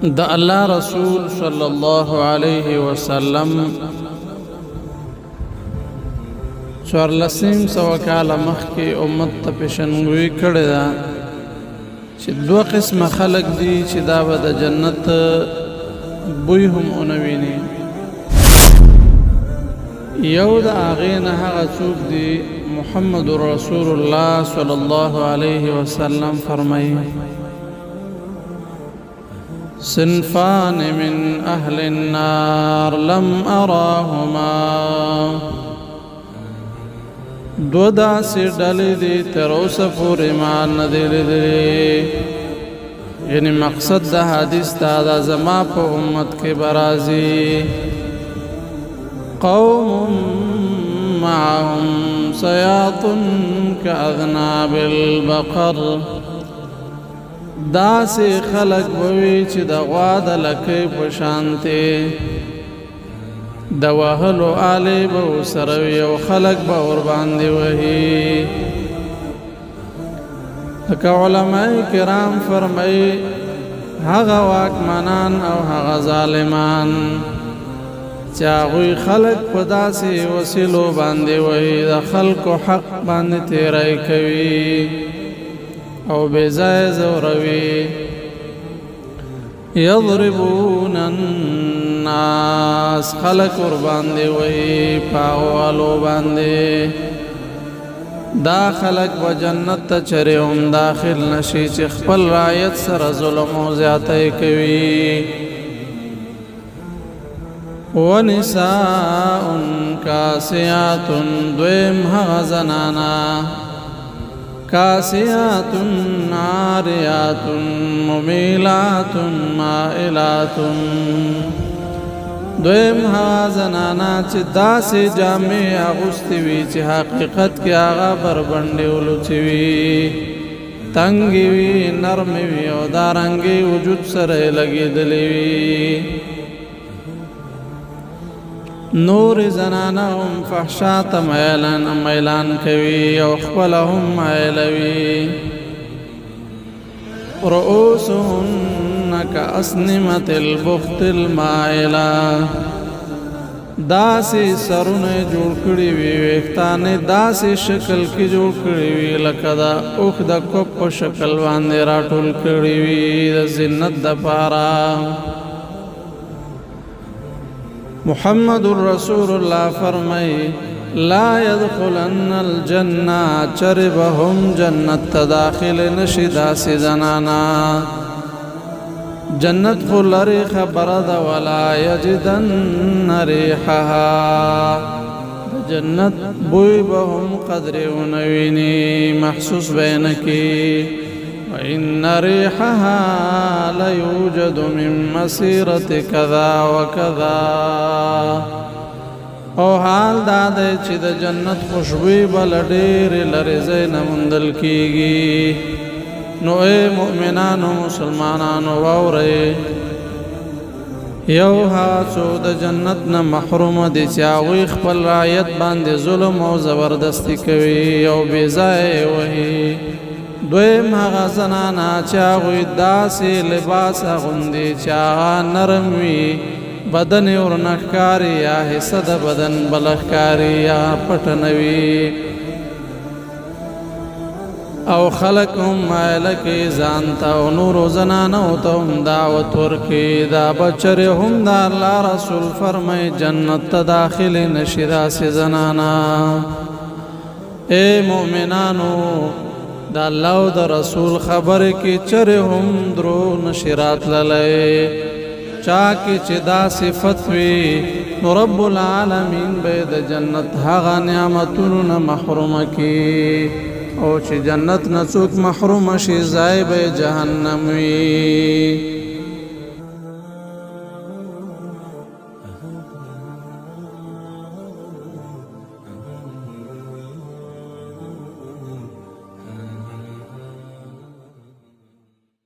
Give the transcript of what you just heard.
د الله رسول صلی الله علیه وسلم څوارلسم سوه کاله مخکې امت ته پیشنګوي کړې ده چې دوه قسمه خلک دي چې دا به د جنت بوی هم ونه ویني. یو د هغې نه هغه څوک دي، محمد رسول الله صلی الله علیه وسلم فرمایي: صنفان من أهل النار لم أراهما. دو داسې ډلې دي، تر اوسه پورې ما نه دي لیدلې. یعنی مقصد د حدیث دا ده، زما په امت کې به راځي قوم معهم سياط كأذناب البقر. داسې خلک به وي چې د غوا د لکۍ په شانتې د وهلو آلې به ورسره وي او خلک به ورباندې وهي. لکه علماء کرام فرمایي، هغه واکمنان او هغه ظالمان چې هغوی خلک په داسې وسیلو باندې وهي، د خلکو حق باندې تیری کوي او بې ځایه ځوروي. يضربون الناس، خلک ورباندې وهي په هغو باندې. دا خلک به جنت ته چرې هم داخل نشي چې خپل رعیت سره ظلم او زیاتی کوي. ونساء کاسیات، دویم هغه زنانا، کاسیات عاریات ممیلات مائلات. دویم هغه زنانا چې داسې جامې اغوستې وي چې حقیقت کې هغه بربنډې ولوڅې وي، تنګې وي، نرمې وي او دارنګې وجود سره لګېدلې وي. نور زنانه هم فحشا ته میلان کوي او خپل هم مایلوي. رؤوسهن كأسنمة البخت المائلة. داسې سرونه جوړ کړي وي، ویښتانې داسې شکل کې جوړ کړي وي لکه د اوښ د کوپ په شکل باندې راټول کړي وي د زینت دپاره. محمد رسول الله فرمای: لا يدخلن الجنة، چرې به هم جنت ته داخل نشي داسې زنانا. جنت خو لرې خبره ده، ولا يجدن ريحها، د جنت بوی به هم قدرې ونه ویني، محسوس به یې نه کړي. وإن ريحها ليوجد من مسيرة كذا وكذا. او حال دا دی چې د جنت خوشبوئی به له ډېرې لرې ځای نه موندل کېږي. نو ای مؤمنانو، مسلمانانو، واورئ، یو هغه څوک د جنت نه محروم دي چې هغوی خپل رعیت باندې ظلم او زبردستي کوي او بې ځایه وهي. دویم هغه زنانه چې هغوی داسې لباس اغوندي چې هغه نرم وي، بدن یې ورنه ښکاري یا حصه د بدن بله ښکاري یا پټه نه وي، او خلک هم مایله کوي ځان ته او نورو زنانو ته هم دعوت ورکوي. دا به چرې هم د الله رسول فرمایي جنت ته داخلې نشي داسې زنانه. اے مؤمنانو، د الله او د رسول خبرې کې چرې هم درو نشي راتللی. چا کې چې دا صفت وي، نو رب العالمین به د جنت هغه نعمتونو نه محروم کړي، او چې جنت نه څوک محروم شي، ځای به جهنم وي.